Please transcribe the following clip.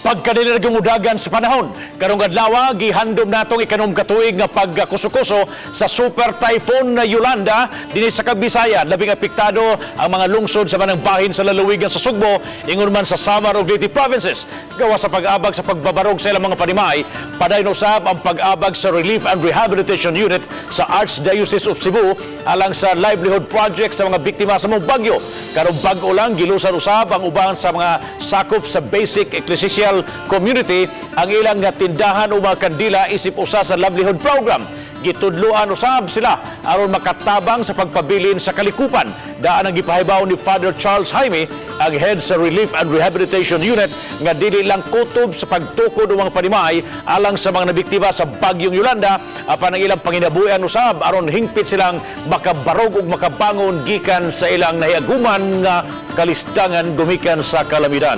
Pagkadili udagan sa panahon, karong adlaw gihandom natong ikanom katuig nga pagkuso-kuso sa Super Typhoon na Yolanda dinhi sa Kabisayan. Labing apektado ang mga lungsod sa manang bahin sa lalawigan sa Sugbo, ingon man sa Samar ug Leyte provinces. Gawa sa pag-abag sa pagbabarog sa ilang mga panimay, padayon usab ang pag-abag sa Relief and Rehabilitation Unit sa Archdiocese of Cebu alang sa livelihood project sa mga biktima sa mga bagyo. Karong bag-o lang gilusan usab ang uban sa mga sakop sa Basic Ecclesial Community ang ilang nga tindahan o mga kandila isip usa sa livelihood program. Gitudloan usab sila aron makatabang sa pagpabilin sa kalikupan. Daan ang gipahibaw ni Father Charles Jaime, ang head sa Relief and Rehabilitation Unit, nga dili lang kutob sa pagtukod og mga panimay alang sa mga nabiktima sa bagyong Yolanda apan ang ilang panginabuhian usab aron hingpit silang makabarog ug makabangon gikan sa ilang nahiaguman nga kalisdangan gumikan sa kalamidad.